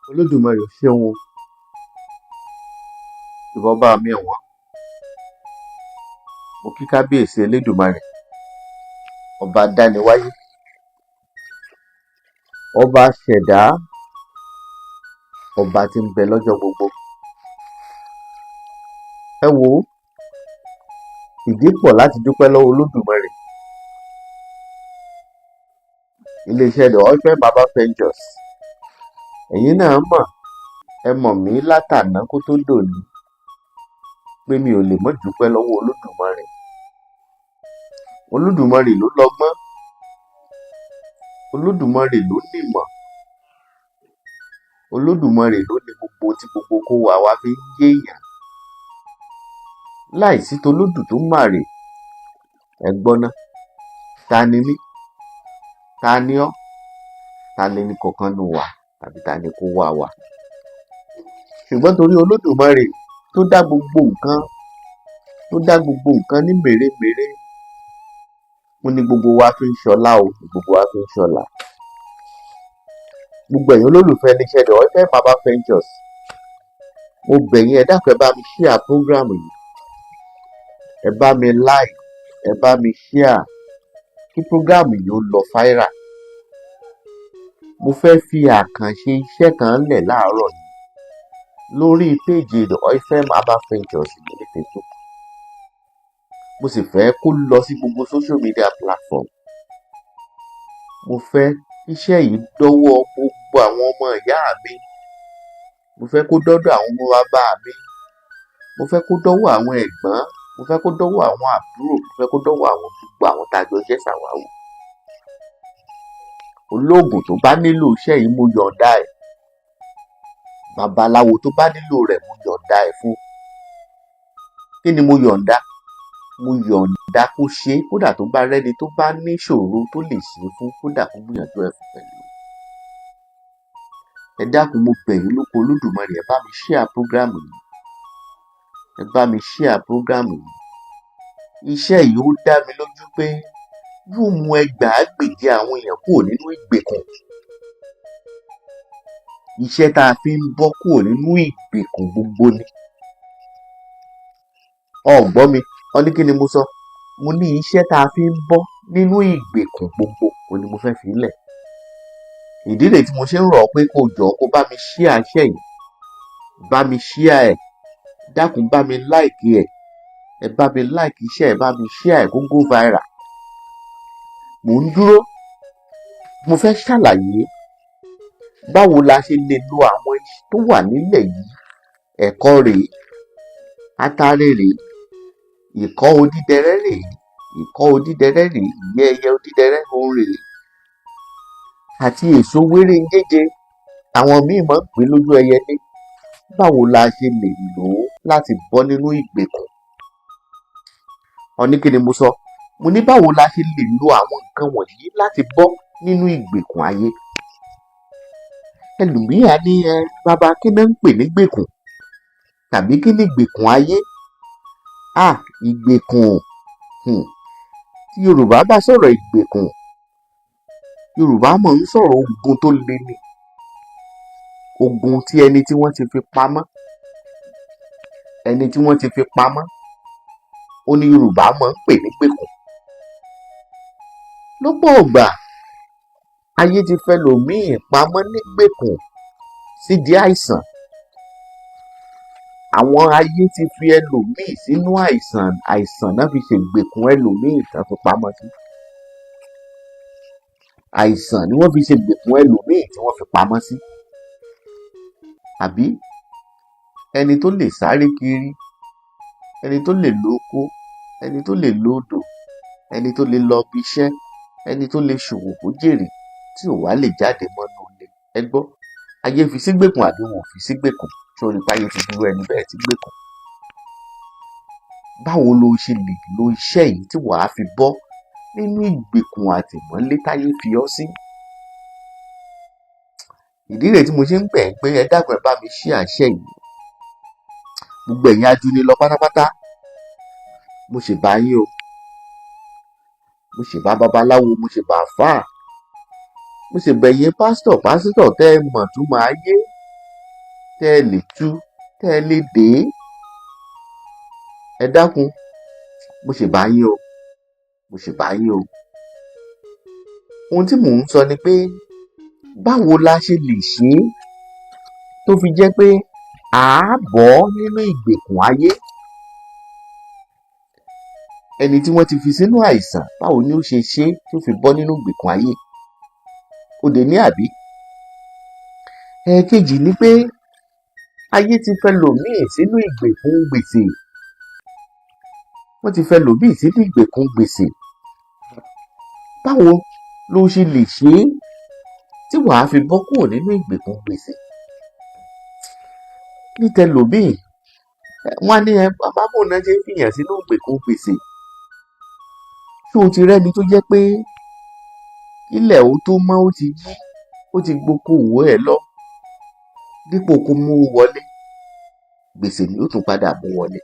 Olódùmarè ṣeun o. Ìbà ọba mi ọ̀wọ́n. Mo kí kábíyèsí Elédùmarè, ọba dániwáyé, ọba ṣẹ̀dá, ọba tí ń bẹ lọ́jọ́ gbogbo. Ẹ wò ó, ìdí pọ̀ láti dúpẹ́ lọ́wọ́ Olódùmarè. Iléeṣẹ́ The Oilfield Baba Ventures, ẹ̀yin náà mọ̀, ẹ mọ̀ mí látàná kó tó dòní pé mi ò lè má dúpẹ́ lọ́wọ́ Olódùmarè. Olódùmarè ló lọ́gbọ́n, Olódùmarè ló nímọ̀, Olódùmarè ló ní gbogbo tí gbogbo kó wa wá fi ń yéèyàn. Láìsí tolódùmarè, ẹ gbọ́ ná, ta ni mí? Ta ni ọ́? Ta lẹnì kọ̀ọ̀kan nínú wa tàbí ta ni kó wá wa? Ṣùgbọ́n torí Olódùmarè tó dá gbogbo nǹkan, tó dá gbogbo nǹkan ní mèremère, ó ní gbogbo wa fi ń ṣọlá o, gbogbo wa fi ń ṣọlà. Gbogbo ẹ̀yin olólùfẹ́ iléeṣẹ́ The Oilfield Baba Ventures, mo bẹ̀ yín, ẹ dákun, ẹ bá mi share program yìí, ẹ bá mi like, ẹ bá mi share kí program yìí ó lọ viral. Mo fẹ́ fi àkànṣe iṣẹ́ kan lẹ̀ láàárọ̀ yìí lórí péèjì The Oilfield Baba Ventures ní Facebook. Mo sì fẹ́ kó lọ sí gbogbo social media platform. Mo fẹ́ iṣẹ́ yìí dọ́wọ́ gbogbo àwọn ọmọ ìyá mi. Mo fẹ́ kó dọ́dọ̀ àwọn ọmọ bàbá mi. Mo fẹ́ kó dọ́wọ́ àwọn ẹ̀gbọ́n. Mo fẹ́ kó dọ́wọ́ àwọn àbúrò. Mo fẹ́ kó dọ́wọ́ àwọn gbogbo àwọn tá a jọ jẹ́ sàwáwù. Olóògùn tó bá nílò iṣẹ́ yìí, mo yọ̀ǹda ẹ̀. Babaláwo tó bá nílò rẹ̀, mo yọ̀ǹda ẹ̀ fún. Kí ni mo yọ̀ǹda? Mo yọ̀ǹda kó ṣe é, kódà tó bá rẹ́ni tó bá níṣòro tó lè ṣe é fún, kódà kó gbìyànjú ẹ̀ fún pẹ̀lú. Ẹ dákun, mo bẹ̀ yín lórúkọ Olódùmarè, ẹ bá mi share program yìí. Ẹ bá mi share program yìí. Iṣẹ́ yìí, ó dá mi lójú pé yóò mú ẹgbàágbèje àwọn èèyàn kúrò nínú ìgbèkùn. Iṣẹ́ tá a fi ń bọ́ kúrò nínú ìgbèkùn gbogbo ni. O gbọ́ mi, wọ́n ní kí ni mo sọ? Mo ní iṣẹ́ tá a fi ń bọ́ nínú ìgbèkùn gbogbo òun ni mo fẹ́ fi lẹ̀. Ìdí rèé tí mo ṣe ń rọ̀ ọ́ pé kó jọ̀ọ́, kó bá mi share iṣẹ́ yìí, bá mi share ẹ̀, dákun, bá mi like ẹ̀, ẹ bá mi like iṣẹ́ ẹ̀, bá mi share ẹ̀ kó go viral. Mò ń dúró, mo fẹ́ ṣàlàyé báwo la ṣe lè lo àwọn tó wà nílẹ̀ yìí. Ẹ̀kọ rèé, atare rèé, ìkọ́ odídẹrẹ́ rèé, ìkọ́ odídẹrẹ́ rèé, ìyẹ́ ẹyẹ odídẹrẹ́ òun rèé, àti èso wéréńgéje, àwọn míì máa ń pè é lójú ẹyẹlé. Báwo la ṣe lè lò ó láti bọ́ nínú ìgbèkùn? Ọ ní kí ni mo sọ? Mo ní báwo la ṣe lè lo àwọn nǹkan wọ̀nyí láti bọ́ nínú ìgbèkùn ayé. Ẹlòmíì á ní, "Ẹ bàbá, kí ná ń pè ní gbèkùn tàbí kí ni ìgbèkùn ayé?" Ah, ìgbèkùn, tí Yorùbá bá sọ̀rọ̀ ìgbèkùn, Yorùbá máa ń sọ̀rọ̀ ogun tó le ni, ogun tí ẹni tí wọ́n ti fi pamọ́, ẹni tí wọ́n ti fi pamọ́, ó ní Yorùbá máa ń pè ní gbèkùn. Lọ́pọ̀ ìgbà, ayé ti fẹlòmíì pamọ́ nígbèkùn sídìí àìsàn. Àwọn ayé ti fi ẹlòmíì sínú àìsàn. Àìsàn náà fi ṣègbèkùn ẹlòmíì tán fi pamọ́ sí. Àìsàn ni wọ́n fi ṣègbèkùn ẹlòmíì tí wọ́n fi pamọ́ sí. Àbí ẹni tó lè sáré kiri, ẹni tó lè lọ oko, ẹni tó lè lọ odò, ẹni tó lè lọ ibi iṣẹ́, ẹni tó lè ṣòwò kó jèrè, tí ò wá lè jáde mọ́ nínú ilé. Ẹ gbọ́, ayé fi sígbèkùn àbí wọn ò fi sígbèkùn? Ṣé o rí pé ayé ti fi irú ẹni bẹ́ẹ̀ sígbèkùn? Báwo lo ṣe lè lo iṣẹ́ yìí tí wàá fi bọ́ nínú ìgbèkùn àtìmọ́lé táyé fi ọ́ sí? Ìdí rèé tí mo ṣe ń bẹ̀ ẹ́ pé ẹ dákun, ẹ bá mi share iṣẹ́ yìí. Gbogbo ẹ̀yin ajúnilọ pátápátá, mo ṣèbà yín o. Mo ṣèbà babaláwo, mo ṣèbà àfáà, mo ṣèbà ẹ̀yin pásítọ̀, pásítọ̀ tẹ́ ẹ mọ̀ túmọ̀ ayé. tẹ́ ẹ lè tú, tẹ́ ẹ lè dè é. Ẹ dákun, mo ṣèbà yín o, mo ṣèbà yín o. Ohun tí mò ń sọ ni pé báwo la ṣe lè ṣe é tó fi jẹ́ pé à á bọ́ nínú ìgbèkùn ayé? Ẹni tí wọ́n ti fi sínú àìsàn, báwo ni ó ṣe ṣe é tó fi bọ́ nínú ìgbèkùn ayé? Ó dé ní àbí? Ẹ̀ẹ̀kejì ni pé ayé ti fẹ́ lòmíì sínú ìgbèkùn gbèsè. Wọ́n ti fẹ́ lòmíì sínú ìgbèkùn gbèsè. Báwo ló ṣe lè ṣe é tí wàá fi bọ́ kúrò nínú ìgbèkùn gbèsè? Ní tẹlòmíì, wọ́n á ní ẹ bàbá, bò náà ṣe ń fìyàn sínú ìgbèkùn gbèsè? Ṣé o ti rẹ́ni tó jẹ́ pé kílẹ̀ ó tó mọ́, ó ti jí, ó ti gbokòwò ẹ̀ lọ, dípò kó mówó wọlé, gbèsè ni ó tún padà mú wọlé?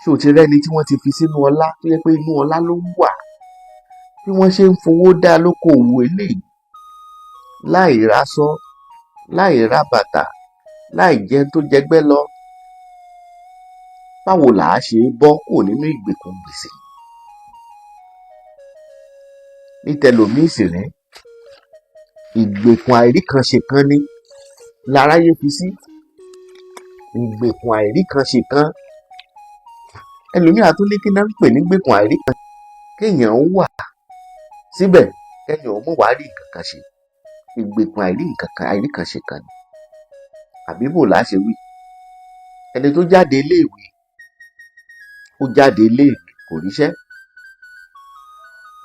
Ṣé o ti rẹ́ni tí wọ́n ti fi sínú ọlá, tó jẹ́ pé inú ọlá ló wà, bí wọ́n ṣe ń fowó dá lókòwò eléyìí, láì raṣọ, láì ra bàtà, láì jẹun tó jẹgbẹ́ lọ? Báwo là á ṣe bọ́ kúrò nínú ìgbèkùn gbèsè? Ní tẹlòmíì sì rèé, ìgbèkùn àìríkanṣe kan ni láráyé fi sí ìgbèkùn àìríkanṣe kan. Ẹlòmíì á tún ní kí náà ń pè ní ìgbèkùn àìríkan? Kéèyàn ó wà síbẹ̀, kéèyàn ó mọ̀ wá rí nǹkan kan ṣe, ìgbèkùn àìrí nǹkan kan, àìríkanṣe kan ni. Àbí bò láá ṣe wí? Ẹni tó jáde iléèwé, ó jáde iléèwé, kò ríṣẹ́.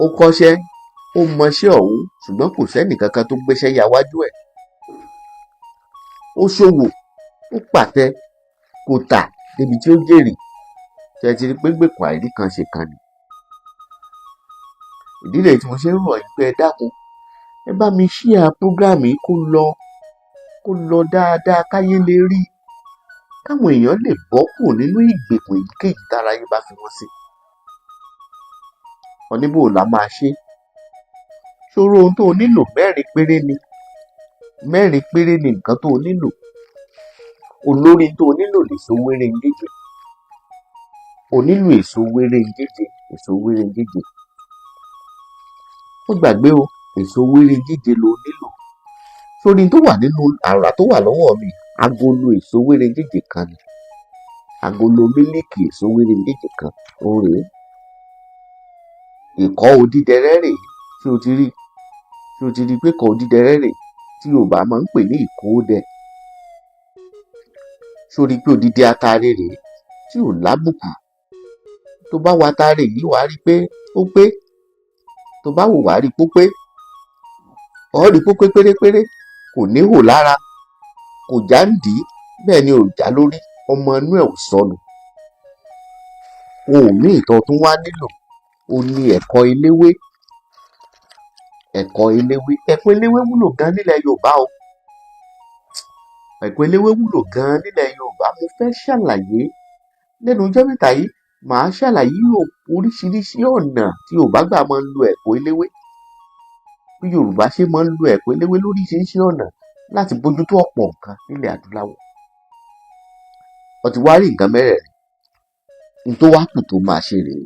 Ó kọ́ṣẹ́, ó mọṣẹ́ ọ̀hún, ṣùgbọ́n kò sẹ́nì kankan tó gbéṣẹ́ ya wájú ẹ̀. Ó ṣòwò, ó pàtẹ, kò tà débi tí ó jèrè. Ṣé ẹ ti rí pé gbèkùn àìríkanṣe kan ni? Ìdí rèé tí mo ṣe ń rọ̀ yín pé ẹ dákun, ẹ bá mi share program yìí, kó lọ, kó lọ dáadáa, káyé lè rí, káwọn èèyàn lè bọ́ kúrò nínú ìgbèkùn èyíkéyìí táráyé bá fi wọ́n sí. Wọ́n ní bò la máa ṣe ṣòro. Ohun tó o nílò, mẹ́rin péré ni. Mẹ́rin péré ni nǹkan tó o nílò. Olórí tó o nílò lèso wéréǹgéjé. O nílò èso wéréǹgéjé, èso wéréǹgéjé. Ó gbàgbé o, èso wéréǹgéjé lo nílò. Sórí tó wà nínú àrà tó wà lọ́wọ́ mi, agolo èso wéréǹgéjé kan ni, agolo mílíìkì èso wéréǹgéjé kan, òun rèé. Ìkọ́ odídẹrẹ́ rèé. Ṣé o ti rí? Ṣé o ti rí pé ìkọ́ odídẹrẹ́ rèé, tí Yorùbá máa ń pè ní ìkódẹ? Ṣé o rí pé odidi atare rèé tí ò lábùkù? Tó bá wo atare yìí, wàá rí pé ó pé. Tó bá wò, wàá rí pé ó pé. Ó rí pé ó pé pérépéré, kò níhò lára, kò já ń dì í, bẹ́ẹ̀ ni ò já lórí, ọmọ inú ẹ̀ ò sọnù. Ohun míì tó tún wá nílò, ó ní ẹ̀kọ eléwé. Ẹ̀kọ eléwé, ẹ̀kọ eléwé wúlò gan nílẹ̀ Yorùbá o. Ẹ̀kọ eléwé wúlò gan nílẹ̀ Yorùbá. Mo fẹ́ ṣàlàyé lẹ́nu ọjọ́ mẹ́ta yìí. Màá ṣàlàyé oríṣiríṣi ọ̀nà tí Yorùbá gbà máa ń lo ẹ̀kọ eléwé, bí Yorùbá ṣe máa ń lo ẹ̀kọ eléwé lóríṣiríṣi ọ̀nà láti bójútó ọ̀pọ̀ nǹkan nílẹ̀ adúláwọ̀. Ó ti wá rí nǹkan mẹ́rẹ̀ẹ̀rin. N tó wá kù tó máa ṣe rèé: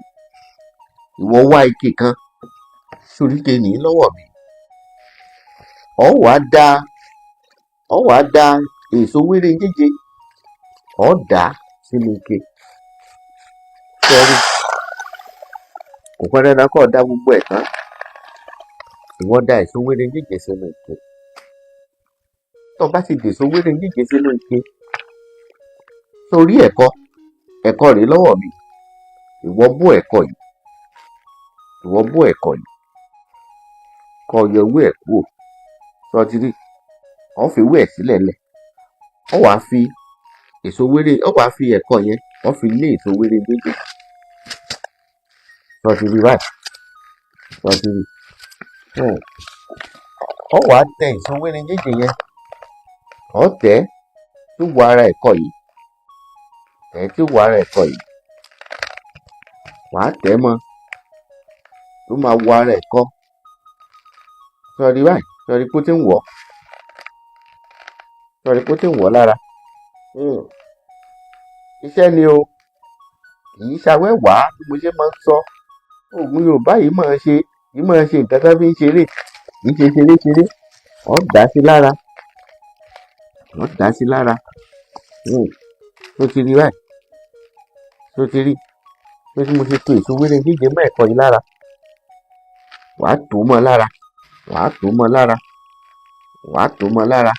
ìwọ wá ike kan sórí ike nìí lọ́wọ́ mi. Ọ wàá da èso wéréǹgéje, ọ dà á sínú ike sẹ́rí. Kò pọn dandan kó o da gbogbo ẹ̀ tán. Ìwọ da èso wéréǹgéje sínú ike. Tó o bá ti dèso wéréǹgéje sínú ike, sórí ẹ̀kọ, ẹ̀kọ rèé lọ́wọ́ mi, ìwọ bó ẹ̀kọ yìí, ìwọ bó ẹ̀kọ yìí, kó o yọ ewé ẹ̀ kúrò. Ṣó o ti rí? Ó fi ewé ẹ̀ sílẹ̀ lẹ̀. Ó wàá fi èso wéré, ó wàá fi ẹ̀kọ yẹn, ó fi lé èso wéréǹgéje. Ṣó o ti rí báyìí? Ṣó o ti rí? Ó wàá tẹ èso wéréǹgéje yẹn, ó tẹ̀ ẹ́ tó wọ ara ẹ̀kọ yìí, tẹ̀ ẹ́ tó wọ ara ẹ̀kọ yìí. Wàá tẹ̀ ẹ́ mọ́ tó máa wọ ara ẹ̀kọ. Ṣó o rí báyìí? Ṣó o rí pé ó ti ń wọ̀? Ṣó Sọ̀rí pé ó ti ń wọ̀ ọ́ lára. Iṣẹ́ ni o, kì í ṣawẹ́wàá bí mo ṣe máa ń sọ. Oògùn Yorùbá yìí máa ṣe, yìí máa ṣe nǹkan tó fi ń ṣeré, kì í ṣe ṣeré ṣeré. Ọ̀ dà sí lára, ọ̀ dà sí lára. Tó ti rí báyìí, tó ti rí pé tí mo ṣe to èso wéré jíjẹ mọ́ ẹ̀kọ yìí lára, wàá tò ó mọ́ lára, wàá tò ó mọ́ lára, wàá tò ó mọ́ lára,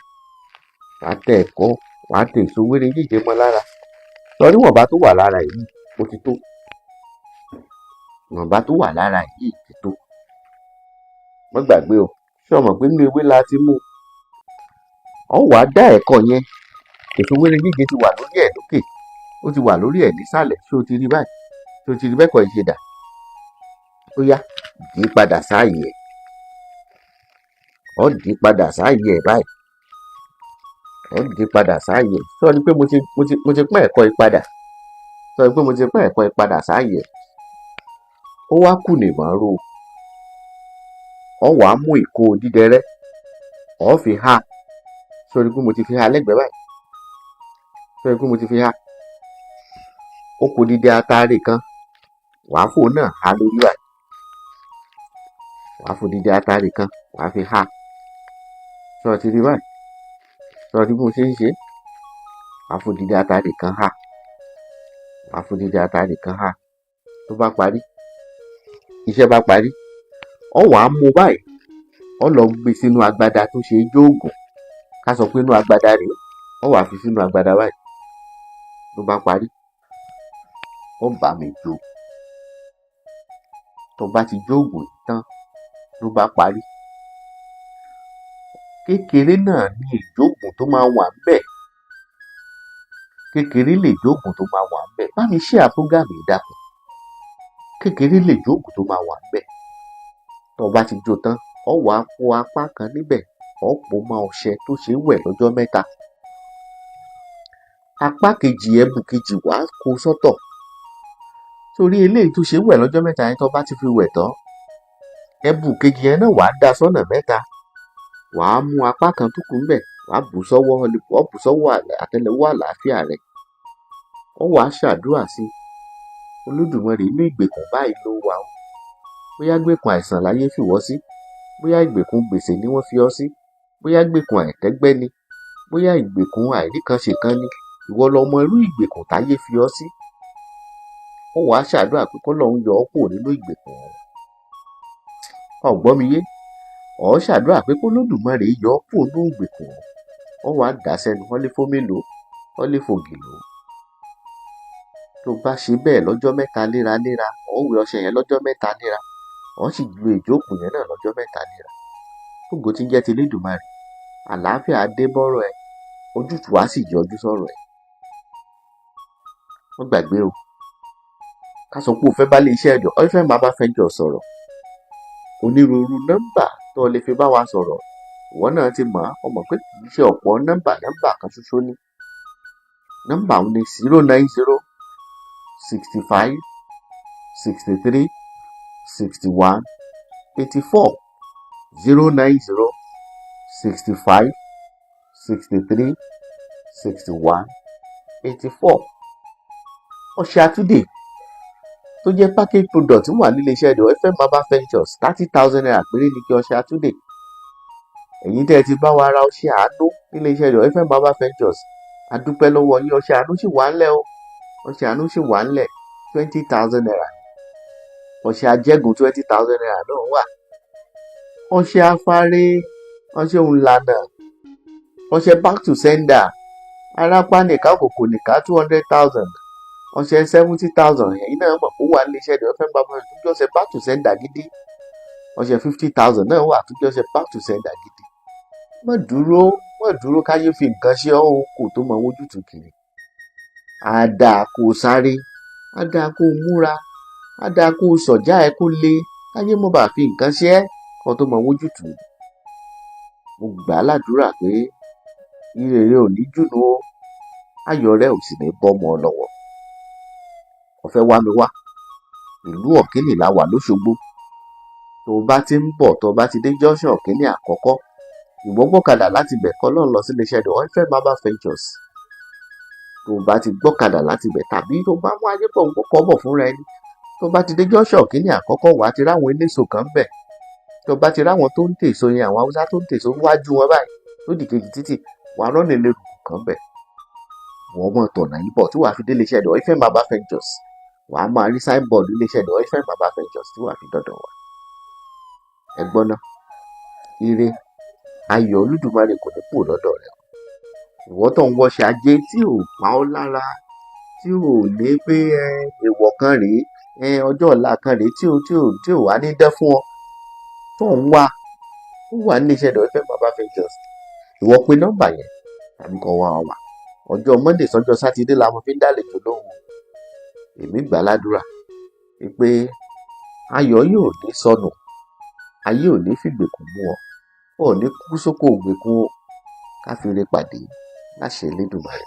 wàá tẹ ẹ̀kọ, wàá tẹ èso wéré jíjẹ mọ́ lára. Sọrí ìwọ̀nba tó wà lára yìí, ó ti tó. Ìwọ̀nba tó wà lára yìí ti tó. Má gbàgbé o, ṣé o mọ̀ pé nínú ewé la ti mú? Ọ wàá dá ẹ̀kọ yẹn. Èso wéré jíjẹ ti wà lórí ẹ̀ lókè, ó ti wà lórí ẹ̀ nísàlẹ̀. Ṣé o ti rí báyìí? Ṣé o ti rí bẹ́ẹ̀ kọ́ yìí ṣe dà? Ó yá, dì í padà sáàyè ẹ̀. Ọ dì í padà sáàyè ẹ̀ báyìí. Ọ dì í padà sáàyè ẹ̀. Ṣé o rí pé mo ti pọ́n ẹ̀kọ yìí padà? Ṣé o rí pé mo ti pọ́n ẹ̀kọ yìí padà sáàyè ẹ̀? Ó wá kù nìbọn ró. Ọ wàá mú ìkó dídẹrẹ́, ọ fi há. Ṣé o rí pé mo ti fi há lẹ́gbẹ̀ẹ́ báyìí? Ṣé o rí pé mo ti fi há? Ó kù dídí atare kan, wàá fò náà há lórí báyìí. Wàá fò dídí atare kan, wàá fi há. Ṣé o ti rí báyìí? Ṣé o rí bí mo ṣe ń ṣe? Wàá fò dídí atare kan há. Wàá fò dídí atare kan há. Tó bá parí, iṣẹ́ bá parí, ọ wàá mú báyìí, ọ lọ gbé sínú agbada tó ṣe é jóògùn. Ká sọ pé inú agbada rèé, ọ wàá fi sínú agbada báyìí. Ló bá parí, ó bá mi jó. Tó bá ti jóògùn yìí tán, ló bá parí. Kékeré náà ni ìjóògùn tó máa wà ńbẹ̀. Kékeré lè jóògùn tó máa wà ńbẹ̀. Bá mi share program yìí, dákun. Kékeré lè jóògùn tó máa wà ńbẹ̀. Tó bá ti jó tán, ọ wàá po apá kan níbẹ̀, ọ pò mọ́ ọṣẹ tó ṣe é wẹ̀ lọ́jọ́ 3. Apá kejì, ẹbu kejì, wàá kó sọ́tọ̀. Torí eléyìí tó ṣe é wẹ̀ lọ́jọ́ 3 yẹn, tó bá ti fi wẹ̀ tán, ẹbu kejì yẹn náà wàá dá sọ́nà mẹ́ta. Wàá mú apá kan tó kù ńbẹ̀, wàá bù sọ́wọ́, ọ bù sọ́wọ́ àtẹ́lẹwọ́ àlàáfíà rẹ. Ọ wàá ṣàdúrà sí Olódùmarè. Inú ìgbèkùn báyìí ló wà o. Bóyá gbèkùn àìsàn láyé fi wọ́ sí, bóyá ìgbèkùn gbèsè ni wọ́n fi ọ́ sí, bóyá ìgbèkùn àìtẹ́gbẹ́ ni, bóyá ìgbèkùn àìríkanṣèkan ni, ìwọ lọ mọ irú ìgbèkùn táyé fi ọ́ sí. Ó wàá ṣàdúrà pé kọ́lọ́run yọ ọ́ kúrò nínú ìgbèkùn ọ̀hún. O gbọ́ mi yé? Ọ̀ ṣàdúrà pé k'Olódùmarè yọ ọ́ kúrò nínú ìgbèkùn ọ̀hún. Ó wàá dà sẹ́nu, wọ́n lè fómi lò ó, wọ́n lè fògì lò ó. Tó bá ṣe bẹ́ẹ̀ lọ́jọ́ 3 léraléra, ó wẹ ọṣẹ yẹn lọ́jọ́ 3 léra, ó sì lo ìjókòó yẹn náà lọ́jọ́ 3 léra. Ògo tí ń jẹ́ ti Elédùmarè, àlàáfíà á dé bọ́rọ̀ ẹ, ojútùú á sì yọjú sọ̀rọ̀ ẹ. Má gbàgbé o. Ká sọ pé o fẹ́ bá ilé iṣẹ́ ẹ̀jọ̀, ọ fẹ́ máa bá fẹ́ jọ sọ̀rọ̀. Onírúurú nọ́mbà tó o lè fi bá wa sọ̀rọ̀, ìwọ náà ti mọ̀ ọ́, mọ̀ pé kì í ṣe ọ̀pọ̀ nọ́mbà, nọ́mbà kan ṣoṣo ni. Nọ́mbà òun ni 090 65 63 61 84, 090 65 63 61 84. Ọṣẹ àtúndè tó jẹ́ package product wà nílé iṣẹ́ rẹ̀ FM Herbal Ventures, ₦30,000 péré ní kí ọṣẹ àtúndè. Ẹ̀yin tẹ́ ẹ ti bá wa ra ọṣẹ àánú nílé iṣẹ́ rẹ̀ FM Herbal Ventures, a dúpẹ́ lọ́wọ́ yín. Ọṣẹ àánú sì wà ńlẹ̀ o, ọṣẹ àánú sì wà ńlẹ̀, ₦20,000. Ọṣẹ ajẹ́gùn, ₦20,000 náà wà. Ọṣẹ afárẹ́, ọṣẹ òǹlànà, ọṣẹ back to sender, arápá nìka, òkòkò nìka, 200,000. Ọṣẹ 70,000, ẹ̀yin náà mọ̀ kó wà nílé iṣẹ́ rẹ̀ FM Herbal Ventures, tó jẹ́ ọṣẹ back to sender gidi. Ọṣẹ 50,000 náà wà tó jẹ́ ọṣẹ back to sender gidi. Má dúró, má dúró káyé fi nǹkan ṣe ọ́ o kò tó mọ ojútùú kiri. Á dáa kó o sáré, á dáa kó o múra, á dáa kó o sọ̀já ẹ kó le, káyé má bàa fi nǹkan ṣe ẹ́ kó tó mọ ojútùú. Mo gbà á ládùúrà pé ire rẹ ò ní jùnú o, ayọ̀ rẹ ò sì ní bọ́ mọ́ ọ lọ́wọ́. Ó fẹ́ wá mi wá, ìlú Ọ̀kínì la wà lóṣogbo. Tó o bá ti ń bọ̀, tó o bá ti dé junction Ọ̀kínì àkọ́kọ́, Ìwọ gbọ́kadà láti bẹ̀ kọ́ lọ́n lọ sí iléeṣẹ́ The Oilfield Herbal Ventures. Tó bá ti gbọ́kadà láti bẹ̀ tàbí tó bá wá ayé pọ̀ ń kọ́ bọ̀ fúnra ẹni, tó bá ti dé junction kínní àkọ́kọ́, wàá ti ráwọn eléso kan bẹ̀. Tó bá ti ráwọn tó ń tèso yẹn, àwọn Haúsá tó ń tèso wájú wọn báyìí lódì kejì títì, wàá rọ́nà elérùkù kan bẹ̀. Wọ́n mọ̀ tọ̀nà yìí bọ̀ tí wàá fi dé iléeṣẹ́ The Oilfield Herbal Ventures. Wàá máa rí signboard iléeṣẹ́ The Oilfield Herbal Ventures tí wàá fi dọ̀dọ̀ wa. Ẹ gbọ́ ná, ire ayọ̀ Olódùmarè kò ní kúrò lọ́dọ̀ rẹ. Ìwọ tó ń wọṣẹ́ ajé tí ò pa ọ́ lára, tí ò ní pé ẹ èèwọ̀ kan rèé, ẹ ọjọ́ ọ̀la kan rèé, tí ò wá ní dán fún ọ tó ń wá, ó wà ní iléeṣẹ́ The Oilfield Herbal Ventures. Ìwọ pe nọ́mbà yẹn tàbí kó wá wa wà. Ọjọ́ Monday sọ́jọ́ Sátidé la mo fi ń dálejò lóhùn. Èmi gbà ládùúrà pé ayọ̀ yóò ní sọnù, ayé ò ní fìgbèkùn mú ọ, ò ní kú sóko ògbèkùn o. Ká fi ire pàdé láṣẹ Elédùmarè.